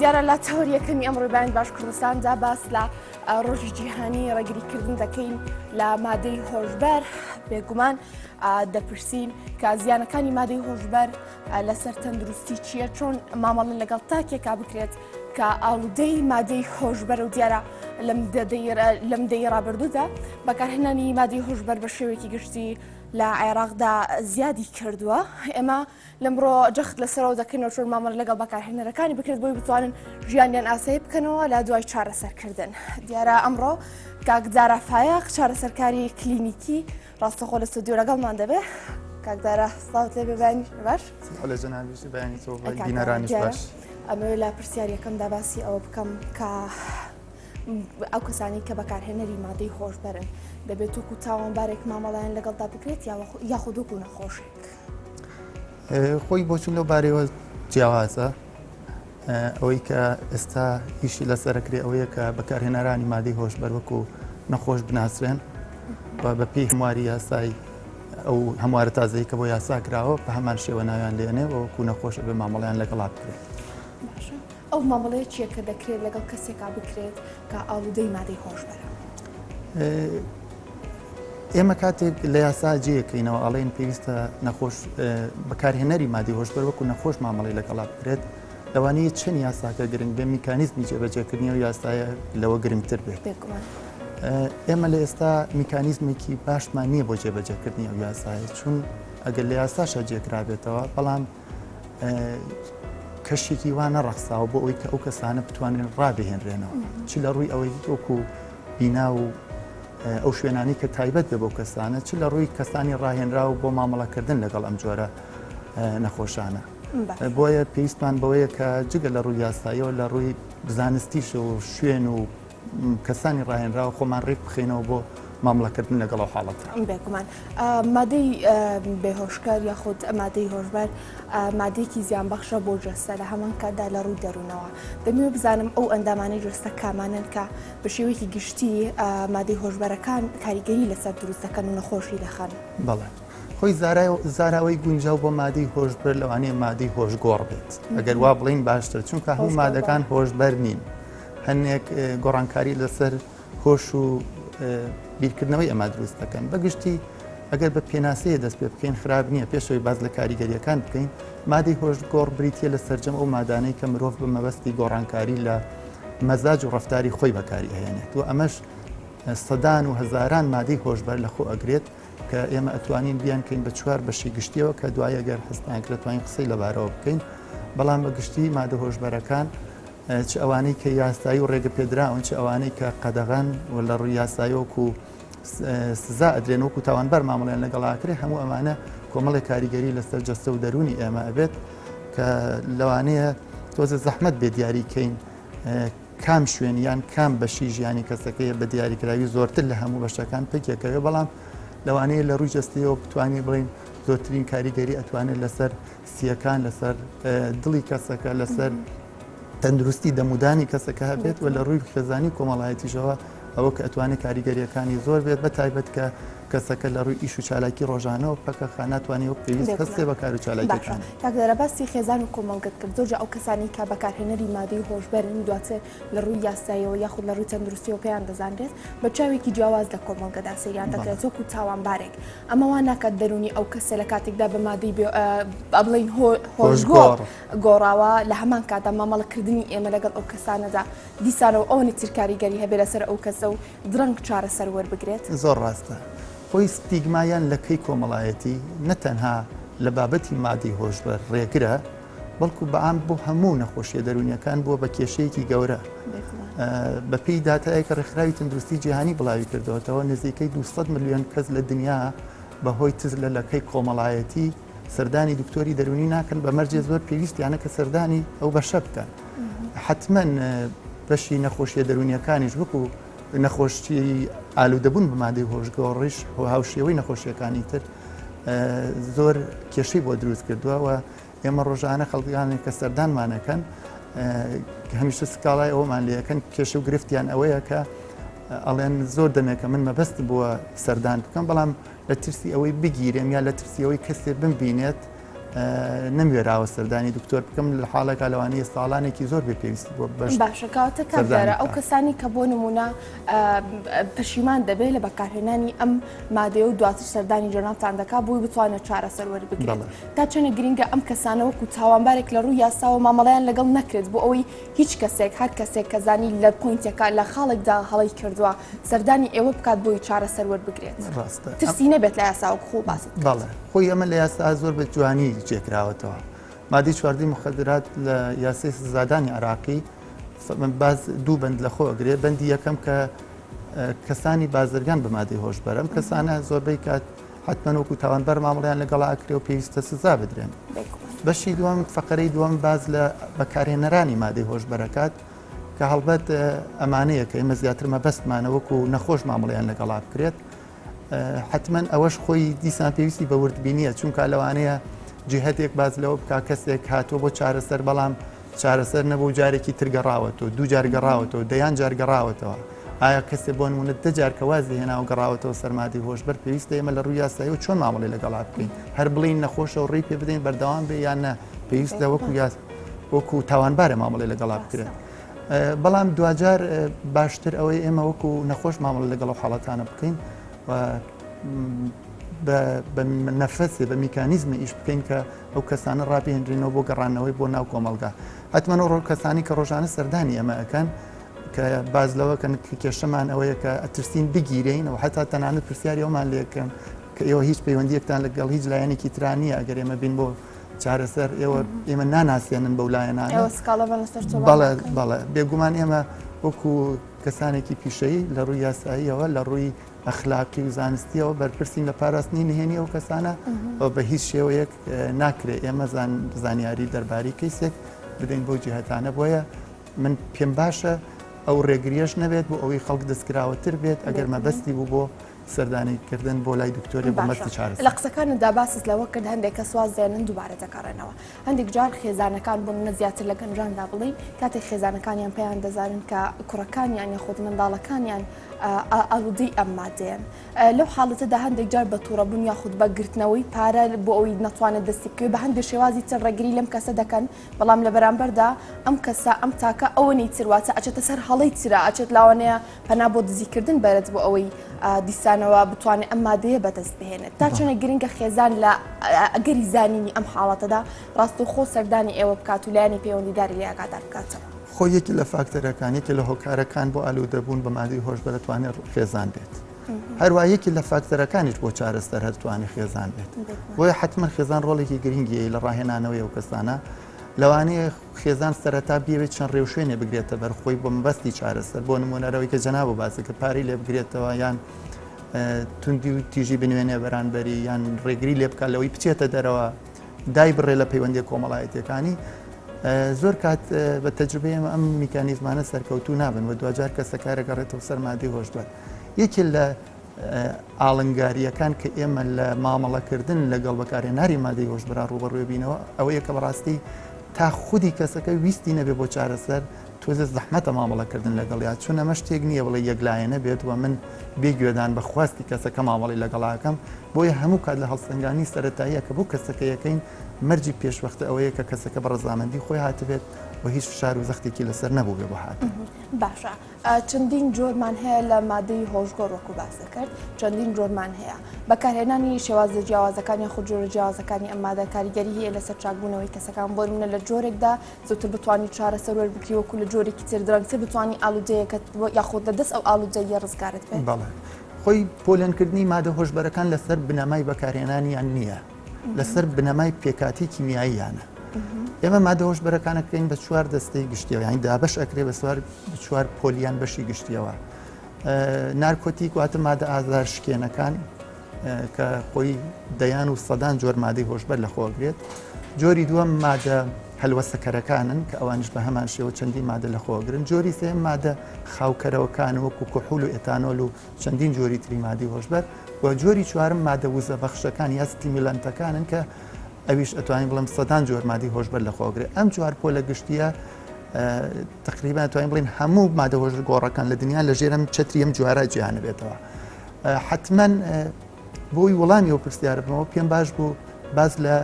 دیارە لە تەوەر یەکەمی ئەمڕۆی بەیانی باش کوردستاندا باس لە ڕۆژی جیهانی ڕێگریکردن دەکەین لە مادەی هۆشبەر بێگومان دەپرسین کە زیانەکانی مادەی هۆشبەر لەسەر تەندروستی چییە چۆن مامەڵە لەگەڵ تاکێکا بکرێت کە ئاڵودەی مادەی هۆشبەر و دیارە لەم دەی ڕابردوودا بەکارهێنانی مادەی هۆشبەر بە شێوەیەکی گشتی لە عێراقدا زیادی کردووە ئێمە لەمڕۆ جەخت لەسەرەوە دەکەینەوە چۆن مامەڵە لەگەڵ بەکارهێنەرەکانی بکرێت بۆی بتوانن ژیانیان ئاسایی بکەنەوە لە دوای چارەسەرکردن دیارە ئەمڕۆ کاک دارا فایەق چارەسەرکاری کلینیکی ڕاستەخۆ لە ستۆدیۆ لەگەڵمان دەبێ کاک دارا سڵاوت لێ بێ بەیانی باش سڵاو لە جەنابیش بەیانی تۆ بینەرانیش باش ئەمەوێ لە پرسیار یەکەمدا باسی ئەوە بکەم کە ئەو کەسانەی کە بەکارهێنەری مادەی هۆشبەرن دەبێت وەکو تاوانبارێک مامەڵەیان لەگەڵدا بکرێت یاخود وەکو نەخۆشێک؟ خۆی بۆچون لەو بارەیەوە جیاوازە ئەوەی کە ئێستا ئیشی لەسەرەکرێ ئەوەیە کە بەکارهێنەرانی مادەی هۆشبەر وەکو نەخۆش بناسرێن و بە پێی هەمواری یاسای ئەو هەموارە تازەی کە بۆ یاسا کراوە بە هەمان شێوە ناویان لێنێ وەکو نەخۆش بە مامەڵیان لەگەڵا بکرێت. باشە ئەو مامەڵەیە چییە کە دەکرێت لەگەڵ کەسێکا بکرێت کە ئاڵوودەی مادەی هۆشبەرە؟ ئێمە کاتێک لە یاسا جێەکەینەوە ئەڵێن پێویستە نەخۆش بەکارهێنەری مادی هۆشبەر وەکو نەخۆش مامەڵی لەگەڵا بکرێت لەوانەیە چەند یاساکە گرنگ بێ میکانیزمی جێبەجێکردنی و یاسایە لەوە گرنگتر بێت ئێمە لە ئێستا میکانیزمێکی باشمان نییە بۆ جێبەجێکردنی ئەو یاسایە چون ئەگەر لە یاساشە جێکرابێتەوە بەڵام کەشێکی وا نەڕەخساوە بۆ ئەوی کە ئەو کەسانە بتوانن ڕابهێنرێنەوە چ لە ڕووی ئەوەی وەکو بینا و ئەو شوێنانی کە تایبەت بێ بۆ کەسانە چ لە ڕووی کەسانی ڕاهێنراو بۆ مامەڵەکردن لەگەڵ ئەم جۆرە نەخۆشانە بۆیە پێویستمان بەوەیە کە جگە لە ڕووی یاساییەوە لە ڕووی زانستیش و شوێن و کەسانی ڕاهێنراو خۆمان ڕێک بخەینەوە بۆ مامەڵەکردن لەگەڵ ئەو حاڵەتە. بێگومان مادەی بێهۆشکەر یاخود مادەی هۆشبەر مادەیەکی زیانبەخشە بۆ جەستە لە هەمان کاتدا لە ڕووی دەروونەوە. دەمەوێت بزانم ئەو ئەندامانەی جەستە کامانەن کە بە شێوەیەکی گشتی مادەی هۆشبەرەکان کاریگەری لەسەر دروست دەکەن و نەخۆشی دەخەن؟ بەڵێ خۆی زاراوەی گونجاو بۆ مادەی هۆشبەر لەوانەیە مادەی هۆشگۆڕ بێت ئەگەر وا بڵێین باشتر چونکە هەموو مادەکان هۆشبەر نین. هەنێک گۆڕانکاری لەسەر هۆش و بیرکردنەوەی ئەمە دروست دەکەن بەگشتی ئەگەر بە پێناسەیە دەست پێ بکەین خراپ نییە پێشەوەی باز لە کاریگەریەکان بکەین مادەی هۆش گۆڕ بریتە لە سەرجەم ئەو مادانەی کە مرۆڤ بە مەبەستی گۆڕانکاری لە مەزاج و ڕفتاری خۆی بەکاری ئەهێنێت و ئەمەش سەدان و هەزاران مادەی هۆشبەر لە خۆ ئەگرێت کە ئێمە ئەتوانین بیانکەین بە چوار بەشی گشتیەوە کە دوای ئەگەر حەزتان کرد توانین قسەی لەبارەوە بکەین بەڵام بە گشتی مادە هۆشبەرەکان چ ئەوانەی کە یاسایی و ڕێگە پێدراون چ ئەوانەی کە قەدەغەن و لە ڕووی یاسایی وەکو سزا ئەدرێن وەکو تاوانبار مامەڵیان لەگەڵ ئاکرێ هەموو ئەمانە کۆمەڵێک کاریگەری لەسەر جەستە و دەروونی ئێمە ئەبێت کە لەوانەیە تۆزە زەحمەت بێ دیاری کەین کام شوێن یان کام بەشی ژیانی کەسەکەیە بە دیاریکراوی زۆرتر لە هەموو بەشەکان پێکێکەوە بەڵام لەوانەیە لە ڕووی جەستەیەوە بتوانین بڵین زۆرترین کاریگەری ئەتوانێت لەسەر سیەکان لەسەر دڵی کەسەکە لەسەر تەندروستی دەمودانی کەسەکە هەبێت و لە ڕووی خێزانی کۆمەڵایەتیشەوە ئەوە کە ئەتوانێت کاریگەریەکانی زۆر بێت بە تایبەت کە کەسەکە لە ڕووی ئیش و چالاکی ڕۆژانەوە پەکەخە ناتوانێت وەک پێویست هەستێ بە کار و چالاکیەکان. کاک دارا باسی خێزان و کۆمەڵگەت کرد زۆر جار ئەو کەسانەی کە بەکارهێنەری مادەی هۆشبەرن دواتر لە ڕووی یاساییەوە یاخود لە ڕووی تەندروستیەوە پێیان دەزانرێت بە چاوێکی جیاواز لە کۆمەڵگەدا سەیریان دەکرێت وەکو تاوانبارێک ئەمە وا ناکات دەروونی ئەو کەسە لە کاتێکدا بە مادەی بڵێین هۆشگۆڕ گۆڕاوە لە هەمان کاتدا مامەڵەکردنی ئێمە لەگەڵ ئەو کەسانەدا دیسانەوە ئەوەنی تر کاریگەری هەبێ لەسەر ئەو کەسە و درەنگ چارەسەر وەربگرێت؟ زۆر ڕاستە. خۆی ستیگما یان لەکەی کۆمەڵایەتی نە تەنها لە بابەتی مادەی هۆشبەر ڕێگرە، بەڵکو بە عام بۆ هەموو نەخۆشیە دەروونیەکان بووە بە کێشەیەکی گەورە. بە پێی داتایەک کە ڕێکخراوی تەندروستی جیهانی بڵاوی کردووەتەوە نزیکەی 200 ملیۆن کەس لە دنیا بەهۆی ترس لە لەکەی کۆمەڵایەتی سەردانی دکتۆری دەروونی ناکەن بە مەرجێ زۆر پێویستیانە کە سەردانی ئەو بەشە بکەن حتمما بەشی نەخۆشیە دەروونیەکانیش وەکو نەخۆشی ئالوودەبوون بە مادەی هۆشگۆڕیش هاوشێوەی نەخۆشیەکانی تر زۆر کێشەی بۆ دروست کردووە و ئێمە ڕۆژانە خەڵکانێک کە سەردانمانەکەن هەمیشە سکاڵای ئەومان لەکەن کێشە و گرفتیان ئەوەیە کە ئەڵێن زۆر دەمێکە من مەبەست بووە سەردان بکەم بەڵام لە ترسی ئەوەی بگیرێم یا لە ترسی ئەوەی کەسێ بمبینێت. نەموێراوە سەردانی دکتۆر بکەم لە حاڵێکا لەوانەیە ساڵانێکی زۆر بێ پێویستی بۆ بەش باشە کەواتە کاک دارا ئەو کەسانی کە بۆ نمونە پەشیمان دەبێت لە بەکارهێنانی ئەم مادەیە و دواتر سەردانی جەنابتان دەکات بۆی بتوانێت چارەسەر وەربگرێت تا چەنە گرنگە ئەم کەسانە وەکو تاوانبارێک لە ڕووی یاساوە مامەڵەیان لەگەڵ نەکرێت بۆ ئەوەی هیچ کەسێک هەر کەسێک کە زانی لە point ێکە لە خاڵێکدا هەڵەی کردووە سەردانی ئێوە بکات بۆی چارەسەر وەربگرێت ڕاستە ترسی نەبێت لە یاسا وەک خۆ باست کرد. بەڵێ خۆی ئەمە لە یاسا زۆر بە جوانی جێکراوەتەوە مادەی چواردەی مخدرات لە یاسای سزادانی عراقی باز دوو بەند لە خۆ ئەگرێ بەندی یەکەم کە کەسانی بازرگان بە مادەی هۆشبەر ئەم کەسانە زۆربەی کات حتمما وەکو تاوانبار مامەڵیان لەگەڵا ئەکرێ و پێویستە سزا بدرێن بەشی دووەم فقرەی دووەم باز لە بەکارهێنەرانی مادەی هۆشبەرەکات کە هەڵبەت ئەمانەیە کە ئێمە زیاتر مەبەستمانە وەکو نەخۆش مامەڵیان لەگەڵا بکرێت حتمما ئەوەش خۆی دیسان پێویستی بە وردبینیە چونکە لەوانەیە جهتێک باز لەوە بک کەسێک هاتووە بۆ چارەسەر بەڵام چارەسەر نەبوو جارێکی تر گەڕاوەتەوە دوو جار گەڕاوەتەوە دەیان جار گەڕاوەتەوە ئایا کەسێ بۆ نمونە دە جار کە وازی هێناوە گەڕاوەتەوە سەر مادەی هۆشبەر پێویستە ئێمە لە ڕووی یاساییەوە چۆن مامەڵەی لەگەڵا بکەین هەر بڵێین نەخۆشە و ڕێی پێ بدەین بەردەوام بێ یان نا پێویستە وەکو یاس وەکو تاوانبارە مامەڵەی لەگەڵا بکرێت بەڵام دواجار باشتر ئەوەی ئێمە وەکو نەخۆش مامەڵە لەگەڵ ئەو حاڵەتانە بکەین و بە نەفەسێ بە میکانیزمی ئیش بکەین کە ئەو کەسانە ڕابهێنرێنەوە بۆ گەڕانەوەی بۆ ناو کۆمەڵگا. حەتمەن ئەو کەسانی کە ڕۆژانە سەردانی ئێمە ئەکەن کە باز لەوە کەن کە کێشەمان ئەوەیە کە ئەترسین بگیرێین و حتا تەنانەت پرسیاری ئەومان لێکەن کە ئێوە هیچ پەیوەندیەکتان لەگەڵ هیچ لایەنێکی ترا نییە ئەگەر ئێمە بین بۆ چارەسەر ئێوە ئێمە ناناسێنن بەو لایەنانە بەڵێ بەڵێ بێگومان ئێمە وەکو کەسانێکی پیشەیی لە ڕووی یاساییەوە لە ڕووی ئەخلاقی و زانستیەوە بەرپرسین لە پاراستنی نهێنی ئەو کەسانە و بە هیچ شێوەیەک ناکرێت ئێمە زانیاری دەربارەی کەیسێک بدەین بۆ جهتانە بۆیە من پێم باشە ئەو ڕێگریەش نەبێت بۆ ئەوەی خەڵک دەستکراوەتر بێت ئەگەر مەبەستی بوو بۆ سەردانیکردن بۆ لای دکتۆری بۆ مەستی چارەسەر. لە قسەکانتدا باست لەوە کرد هەندێک کەس واز دێنن دووبارە دەگەڕێنەوە. هەندێک جار خێزانەکان بۆ نمونە زیاتر لە گەنجاندا بڵێین کاتێک خێزانەکانیان پێیان دەزانن کە کوڕەکانیان یاخود منداڵەکانیان ئالوودەی ئەم مادەیەن لەو حاڵەتەدا هەندێک جار بە تووڕەبوون یاخود بە گرتنەوەی پارە بۆ ئەوەی نەتوانێت دەستی بکەوێت بە هەندێک شێوازی تر ڕێگری لەم کەسە دەکەن بەڵام لە بەرامبەردا ئەم کەسە ئەم تاکە ئەوەنەی تر واتە ئەچێتە سەر هەڵەی ترە ئەچێت لاوانەیە پەنا بۆ دزیکردن بەرێت بۆ ئەوەی دیسانەوە بتوانێت ئەم مادەیە بەدەست بهێنێت تا چەندە گرنگە خێزان لە ئەگەری زانینی ئەم حاڵەتەدا ڕاستەوخۆ سەردانی ئێوە بکات و لایەنی پەیوەندیداری لێ ئاگادار بکاتەوە. خۆی یەکێ لە فاکتەرەکان، یەکێ لە هۆکارەکان بۆ ئالوودەبوون بە مادەی هۆشبەر ئەتوانێت خێزان بێت. هەروە یەکی لە فاکتەرەکانیش بۆ چارەسەر هەرتوانێ خێزان بێت. بۆیە حتمما خێزان ڕۆڵێکی گرنگی لە ڕاهێنانەوەی ئەو کەسانە. لەوانەیە خێزان سەرەتا بیەوێت چەند ڕێوشوێنێ بگرێتە بەر خۆی بۆ مەبەستی چارەسەر بۆ نمونەرەوەی کە جەناب و باسی کە پارەی لێ بگرێتەوە یان توندی و تیژی بنوێنێ بەرانبەری یان ڕێگری لێ بکات لەوەی بچێتە دەرەوە دای بڕێ لە پەیوەندی کۆمەڵایەتەکانی زۆر کات بە تەجروبەی ئێمە ئەم میکانیزمانە سەرکەوتوو نابن و دواجار کەسەکارە گەڕێتەوە سەر مادەی هۆشبەر یەکێ لە ئاڵنگارییەکان کە ئێمە لە مامەڵەکردن لەگەڵ بەکارهێناری مادەی هۆشبەرا ڕووبەڕووی بینەوە ئەوەیە کە بەڕاستی تا خودی کەسەکە ویستی نەبێ بۆ چارەسەر تۆزێ زەحمەتە مامەڵەکردن لەگەڵیا چون ئەمە شتێک نییە بڵێ یەکلایەنە بێت و من بێ گوێدان بە خواستی کەسەکە مامەڵی لەگەڵاکەم بۆیە هەموو کات لە هەڵسەنگانی سەتاییە کە بۆ کەسەکە یەکەین مەرجی پێشوەختە ئەوەیە کە کەسەکە بە ڕەزامەندی خۆی هاتبێت و هیچ فشار و زەختێکی لەسەر نەبوو بێ بۆ هاتن. باشە چەندین جۆرمان هەیە لە مادەی هۆشگۆڕ وەکو باست کرد چەندین جۆرمان هەیە بەکارهێنانی شێوازە جیاوازەکان یاخود جۆرە جیاوازەکانی ئەم مادە کاریگەری هەیە لەسەر چاکبوونەوەی کەسەکان بۆ نمونە لە جۆرێکدا زووتر بتوانی چارەسەر وەربگری وەکو لە جۆرێکی تر درەنگتر بتوانی ئالوودەیەکەت یاخود لە دەست ئەو ئالوودەیە ڕزگارت بێت. بەڵێ خۆی پۆلێنکردنی مادە هۆشبەرەکان لەسەر بنەمای بەکارهێنانیان نییە لەسەر بنەمای پێکاتی کیمیاییانە ئێمە مادە هۆشبەرەکان ئەکرێن بە چوار دەستەی گشتیەوە یانی دابەش ئەکرێ بە سوار چوار پۆلیان بەشی گشتیەوە نارکۆتیک واتە مادە ئازار شکێنەکان کە خۆی دەیان و سەدان جۆر مادەی هۆشبەر لە خۆگرێت جۆری دووەم مادە هەلوەسەکەرەکانن کە ئەوانش بە هەمان شێوە چەندین مادە لە خۆگرن جۆری سێم مادە خاوکەرەوەکان وەکو کحول و ئێتانۆل و چەندین جۆری تری مادەی هۆشبەر و جۆری چوارم مادە وزە بەخشەکان یا stimulant ەکانن کە ئەویش ئەتوانین بڵێم سەدان جۆر مادەی هۆشبەر لە خۆگرێ ئەم چوار پۆلە گشتیە تقریبا توانین بڵین هەموو مادە هۆشبەر گۆڕەکان لە دنیا لە ژێرم چەتری ئەم جوارە جیانە بێتەوە حتمما بۆی وەڵامی ئەو پرسیارە بمەوە پێم باش بوو باز لە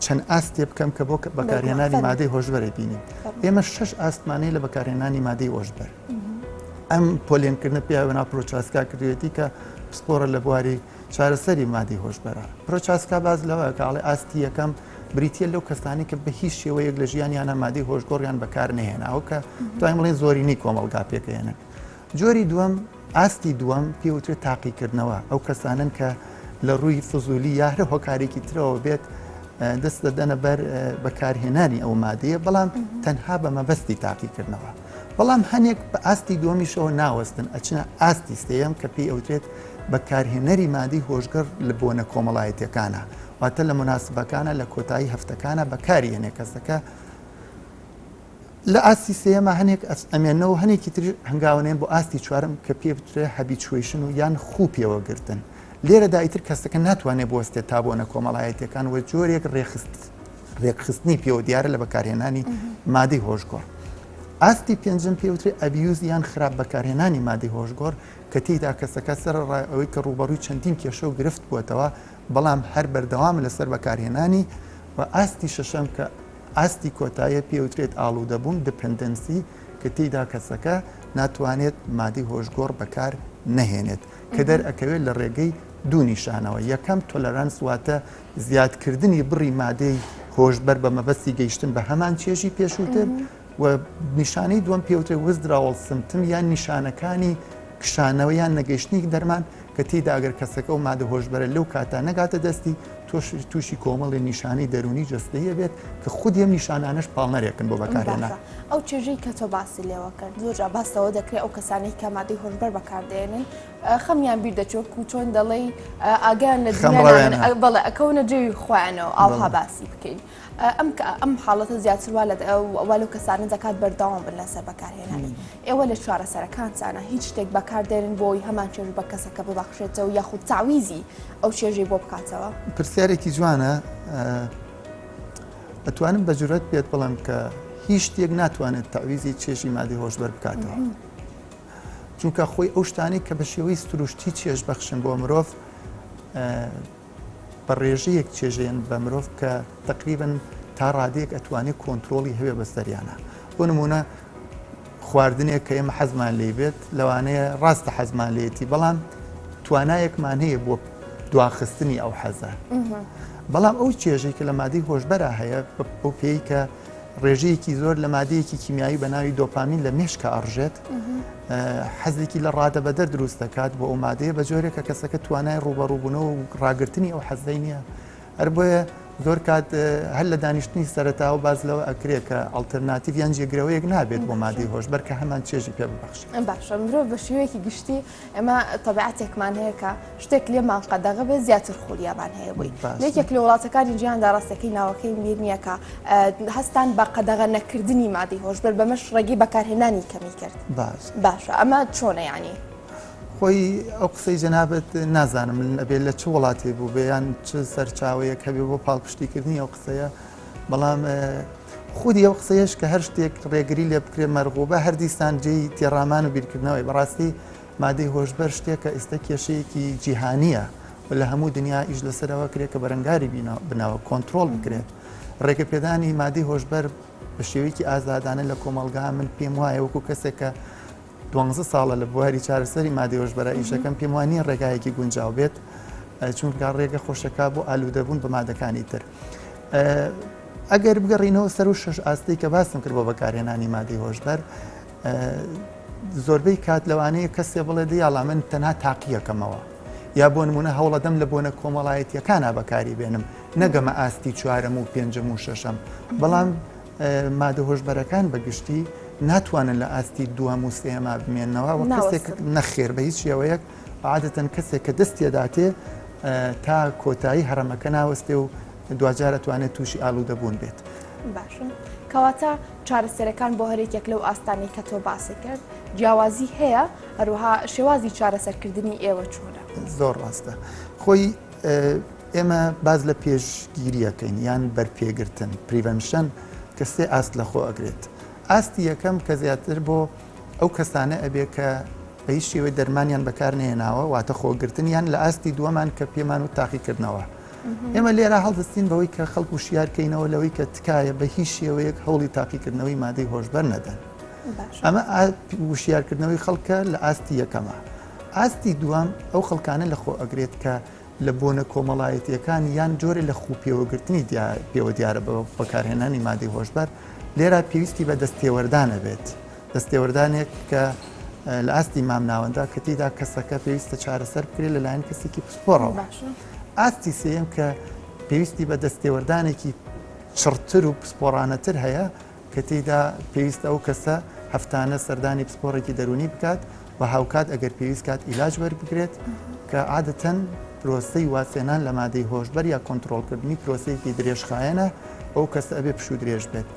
چەند ئاستێ بکەم کە بۆ بەکارهێنانی مادەی هۆشبەرە بینین ئێمە شش ئاستمانەیە لە بەکارهێنانی مادەی هۆشبەر. ئەم پۆلێنکردنە پیاوە ناو پرۆچاسکا کردوێتی کە پسپۆڕە لە بواری چارەسەری مادەی هۆشبەرە. پرۆچاسکا باس لەوە کە ئەڵێ ئاستی یەکەم بریتییە لەو کەسانەی کە بە هیچ شێوەیەک لە ژیانیانە مادەی هۆشگۆڕیان بەکار نەهێناوە کە توانین بڵێین زۆرینەی کۆمەڵگا پێکەێنن. جۆری دووەم ئاستی دووەم پێوترێت تاقیکردنەوە ئەو کەسانن کە لە ڕووی فزولی یا هەر هۆکارێکی ترەوە بێت دەست دەدەنە بەر بەکارهێنانی ئەو مادەیە بەڵام تەنها بە مەبەستی تاقیکردنەوە. بەڵام هەنێک بە ئاستی دووەمیشەوە ناوەستن ئەچنە ئاستی سێیەم کە پێی ئەوترێت بەکارهێنەری مادەی هۆشگەڕ لە بۆنە کۆمەڵایەتیەکانە واتە لە موناسبەکانە لە کۆتایی هەفتەکانە بەکاری هێنێ کەسەکە لە ئاستی سێیەما هەنێک ئەمێنەوە هەنێکی تر هەنگاونێن بۆ ئاستی چوارم کە پێ بترێ habituation و یان خوو پێوەگرتن لێرەدا ئیتر کەسەکە ناتوانێت بوەستێت تا بۆنە کۆمەڵایەتیەکان و جۆرێک ڕێخست ڕێکخستنی پێوە دیارە لە بەکارهێنانی مادەی هۆشگۆڕ. ئاستی پێنجەم پێوترێ abuse یان خراپ بەکارهێنانی مادەی هۆشگۆڕ کە تێیدا کەسەکە سەرەڕای ئەوەی کە ڕووبەڕووی چەندین کێشە و گرفت بووەتەوە بەڵام هەر بەردەوامە لەسەر بەکارهێنانی و ئاستی شەشەم کە ئاستی کۆتاییە پێوترێت ئاڵوودەبوون dependency کە تێیدا کەسەکە ناتوانێت مادەی هۆشگۆڕ بەکار نەهێنێت کە دەرئەکەوێت لە ڕێگەی دوو نیشانەوە یەکەم tolerance واتە زیادکردنی بڕی مادەی هۆشبەر بە مەبەستی گەیشتن بە هەمان چێژی پێشووتر و نیشانەی دووەم پێوترێت withdrawal symptom یان نیشانەکانی کشانەوە یان نەگەیشتنی دەرمان کە تێیدا ئەگەر کەسەکە و مادە هۆشبەرە لەو کاتا نەگاتە دەستی تووشی کۆمەڵی نیشانەی دەروونی جەستەیە بێت کە خودی ئەم نیشانانەش پاڵنەرێکن بۆ بەکارهێنان. ئەو چێژەی کە تۆ باسی لێوە کرد زۆر جار باس لەوە دەکرێت ئەو کەسانەی کە مادەی هۆشبەر بەکاردێنن خەمیان بیر دەچێت وەکو چۆن دەڵێی ئاگایان لە دنیا بەڵێ ئەکەونە جێوی خۆیانەوە ئاوها باسی بکەین ئەم ئەم حاڵەتە زیاتر وا لە وا لەو کەسانە دەکات بەردەوام بن لەسەر بەکارهێنانی ئێوە لە چارەسەرەکانتانە هیچ شتێک بەکاردێنن بۆی هەمان چێژ بە کەسەکە ببەخشێتەوە یاخود تاویزی ئەو چێژەی بۆ بکاتەوە؟ پرسیارێکی جوانە ئەتوانم بە جورەت پێت بڵێم کە هیچ شتێک ناتوانێت تەعویزی چێژی مادەی هۆشبەر بکاتەوە. چونکە خۆی ئەو شتانەی کە بە شێوەی سروشتی چێژ بەخشن بۆ مرۆڤ بە ڕێژەیەک چێژێن بە مرۆڤ کە تقریبن تا ڕادەیەک ئەتوانێت کۆنتترۆڵی هەوێ بەسەریانە بۆ نمونە خواردنێک کە ئێمە حەزمان لێ بێت لەوانەیە ڕاستە حەزمان لێتی بەڵام توانایەکمان هەیە بۆ دواخستنی ئەو حەزە بەڵام ئەو چێژەی کە لە مادەی هۆشبەرا هەیە بۆ پێی کە ڕێژەیەکی زۆر لە مادەیەکی کیمیایی بە ناوی دۆپامین لە مێشکا ئەڕژێت، حەزێکی لە ڕادەبەدەر دروست دەکات بۆ ئەو مادەیە بە جۆرێک کە کەسەکە توانای ڕووبەڕووبوونەوە و ڕاگرتنی ئەو حەزەی نییە. هەر بۆیە زۆر کات هەر لە دانیشتنی سەرەتاوە باس لەوە ئەکرێ کە ئەڵتەرناتیڤ یان جێگرەوەیەک نابێت بۆ مادەی هۆشبەر کە هەمان چێژی پێ ببەخشێت. باشە مرۆڤ بە شێوەیەکی گشتی ئێمە تەبیعەتێکمان هەیە کە شتێک لێمان قەدەغە بێت زیاتر خولیامان هەیە بووی یەکێک لە وڵاتەکانی جیهاندا ڕاستەکەی ناوەکەی بیر نییە کە هەستان بە قەدەغە نەکردنی مادەی هۆشبەر بەمەش ڕێگەی بەکارهێنانی کەمی کرد باش باشە ئەمە چۆنە ینی خۆی ئەو قسەی جەنابەت نازانم من ئەبێ لە چ وڵاتێ بوو بێ یان چ سەرچاوەیەک هەبێ بۆ پاڵپشتیکردنی ئەو قسەیە بەڵام خودی ئەو قسەیەش کە هەر شتێک ڕێگری لێ بکرێ مەرغوبە هەر دیسان جێی تێڕامان و بیرکردنەوەی بەڕاستی مادەی هۆشبەر شتێکە ئێستا کێشەیەکی جیهانییە و لە هەموو دنیا ئیش لەسەرەوە کرێت کە بەرەنگاری بنەوە کۆنترۆڵ بکرێت ڕێگەپێدانی مادەی هۆشبەر بە شێوەیەکی ئازادانە لە کۆمەڵگا من پێم وایە وەکو کەسێک کە دوانزە ساڵە لە بواری چارەسەری مادەی هۆشبەرە ئیشەکەم پێم وانییە ڕێگایەکی گونجاو بێت چونکە ڕێگە خۆشەکە بۆ ئالوودەبوون بە مادەکانی تر. ئەگەر بگەڕینەوە سەر و شەش ئاستەی کە باسم کرد بۆ بەکارهێنانی مادەی هۆشبەر زۆربەی کات لەوانەیە کەسێ بڵێ دیاڵا من تەنها تاقیەکەمەوە یا بۆ نمونە هەوڵەدەم لە بۆنە کۆمەڵایەتیەکانە بەکاری بێنم نەگەمە ئاستی چوارەم و پێنجەم و شەشەم بەڵام مادە هۆشبەرەکان بە گشتی ناتوانن لە ئاستی دووەم و سێیەما بمێنەوە و کەسێک نەخێر بە هیچ شێوەیەک عادەتەن کەسێک کە دەست تێداتێ تا کۆتایی هەڕەمەکە ناوەستێ و دواجار ئەتوانێت تووشی ئالوودەبوون بێت. باشە کەواتە چارەسەرەکان بۆ هەرێکێک لەو ئاستانەی کە تۆ باسی کرد جیاوازی هەیە هەروەها شێوازی چارەسەرکردنی ئێوە چۆنە؟ زۆر ڕاستە خۆی ئێمە باس لە پێشگیریەکەین یان بەرپێگرتن prevention کە سێ ئاست لە خۆ ئەگرێت ئاستی یەکەم کە زیاتر بۆ ئەو کەسانە ئەبێ کە بە هیچ شێوەی دەرمانیان بەکار نێناوە واتە خۆگرتن یان لە ئاستی دووەمان کە پێمان و تاقیکردنەوە. ئێمە لێرە هەڵدەستین بەوەی کە خەڵک وشیارکەینەوە لەوەی کە تکایە بە هیچ شێوەیەک هەوڵی تاقیکردنەوەی مادەی هۆشبەر نەدەن. ئەمە وشیارکردنەوەی خەڵکە لە ئاستی یەکەمە. ئاستی دووەم ئەو خەڵکانە لە خۆ ئەگرێت کە لە بۆنە کۆمەڵایەتیەکان یان جۆرێ لە خوو پێوەگرتنی پێوە دیارە بە بەکارهێنانی مادەی هۆشبەر لێرە پێویستی بە دەستێوەردانە بێت دەستێوەردانێک کە لە ئاستی مامناوەندا کە تێیدا کەسەکە پێویستە چارەسەر بکرێت لەلایەن کەسێکی پسپۆڕەوە. ئاستی سێیەم کە پێویستی بە دەستێوەردانێکی چڕتر و پسپۆڕانەتر هەیە کە تێیدا پێویستە ئەو کەسە هەفتانە سەردانی پسپۆڕێکی دەروونی بکات و هاوکات ئەگەر پێویست کات ئیلاج وەربگرێت کە عادەتەن پرۆسەی وازهێنان لە مادەی هۆشبەر یا کۆنترۆڵکردنی پرۆسەیەکی درێژخایەنە ئەو کەسە ئەبێ پشوو درێژ بێت.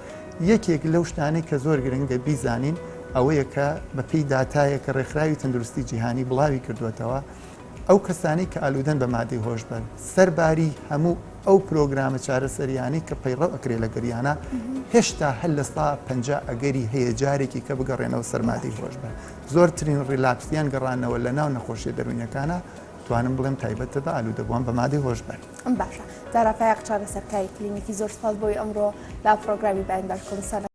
یەکێک لەو شتانەی کە زۆر گرنگە بیزانین ئەوەیە کە بەپێی داتایەک کە ڕێکخراوی تەندروستی جیهانی بڵاوی کردووەتەوە ئەو کەسانەی کە ئالوودەن بە مادەی هۆشبەر سەرباری هەموو ئەو پرۆگرامە چارەسەریانەی کە پەیڕەو ئەکرێ لە گەریانە هێشتا هەر 50% ئەگەری هەیە جارێکی کە بگەڕێنەوە سەر مادەی هۆشبەر زۆرترین relapse یان گەڕانەوە لە ناو نەخۆشیە دەروونیەکانە توانم بڵێم تایبەتە بە ئالوودەبووان بە مادەی هۆشبەر. باشە زارا فایەق چارەسەرکاری کلینیکی زۆر سپاس بۆی ئەمڕۆ لە پرۆگرامی بەیانی باش کوردستان.